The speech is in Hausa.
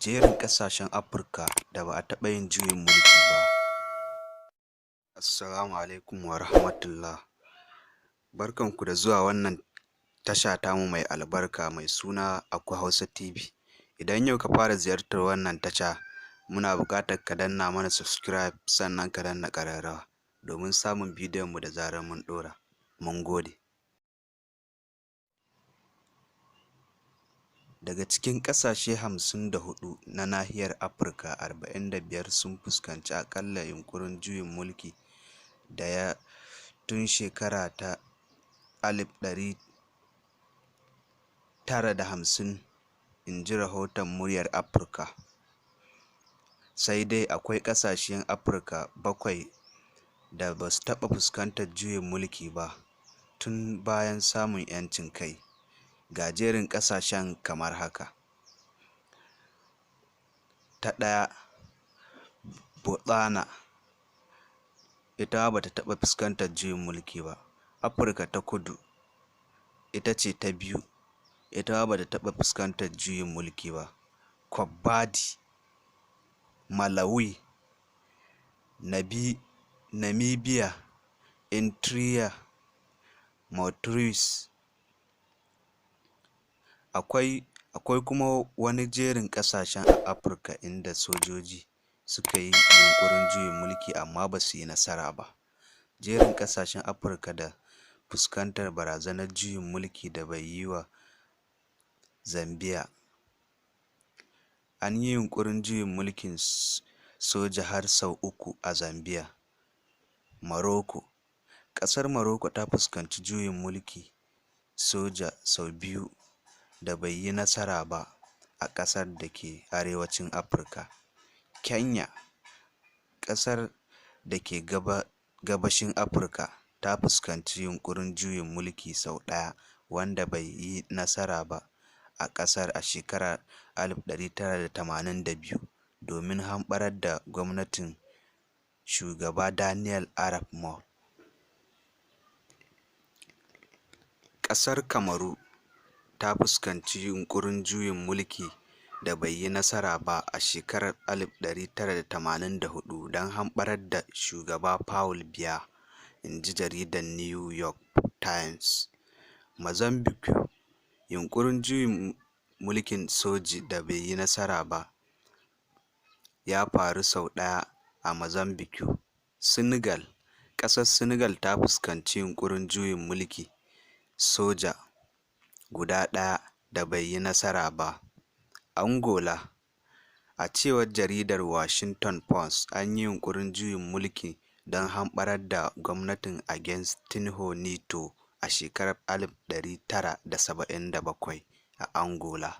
Jerin ƙasashen Afirka da ba a taɓa yin juyin mulki ba. Assalamu alaikum wa rahmatullah. Barkanku da zuwa wannan tasha tamu mai albarka mai suna Aku Hausa TV. Idan yau ka fara ziyartar wannan tasha, muna buƙatar ka danna mana subscribe, sannan ka danna ƙararrawa domin samun bidiyonmu da zarar mun ɗora. Mun gode. Daga cikin ƙasashe 54 na nahiyar Afirka, 45 sun fuskanci aƙalla yunƙurin juyin mulki ɗaya tun shekara ta 1950, inji rahoton Muryar Afirka. Sai dai akwai ƙasashen Afirka bakwai da ba su taɓa fuskantar juyin mulki ba tun bayan samun 'yancin kai. Ga jerin ƙasashen kamar haka: Ta ɗaya, Botswana, ita ma ba ta taɓa fuskantar juyin mulki ba. Afirka ta Kudu ita ce ta biyu, ita ma ba ta taɓa fuskantar juyin mulki ba. Cape Verde, Malawi, Namibia, Eritrea, Mauritius. Akwai kuma wani jerin ƙasashen a Afirka inda sojoji suka yi yunƙurin juyin mulki amma ba su yi nasara ba. Jerin ƙasashen Afirka da fuskantar barazanar juyin mulki da bai yi wa Zambiya. An yi yunƙurin juyin mulkin soja har sau uku a Zambiya. Morocco. Ƙasar Morocco ta fuskanci juyin mulki soja sau biyu da bai yi nasara ba a ƙasar da ke arewacin Afirka. Kenya, ƙasar da ke gabashin Afirka, ta fuskanci yunƙurin juyin mulki sau ɗaya wanda bai yi nasara ba a ƙasar a shekarar 1982 domin hamɓarar da gwamnatin Shugaba Daniel Arap Moi. Ƙasar Kamaru ta fuskanci yunƙurin juyin mulki da bai yi nasara ba a shekarar 1984 don hamɓarar da Shugaba Paul Biya, inji jaridar New York Times. Mozambiƙue, yunƙurin juyin mulkin soji da bai yi nasara ba ya faru sau ɗaya a Mozambiƙue. Senegal. Ƙasar Senegal ta fuskanci yunƙurin juyin mulki soja guda ɗaya da bai yi nasara ba. Angola. A cewar jaridar Washington Post, an yi yunƙurin juyin mulki don hamɓarar da gwamnatin Agostinho Neto a shekarar 1977 a Angola.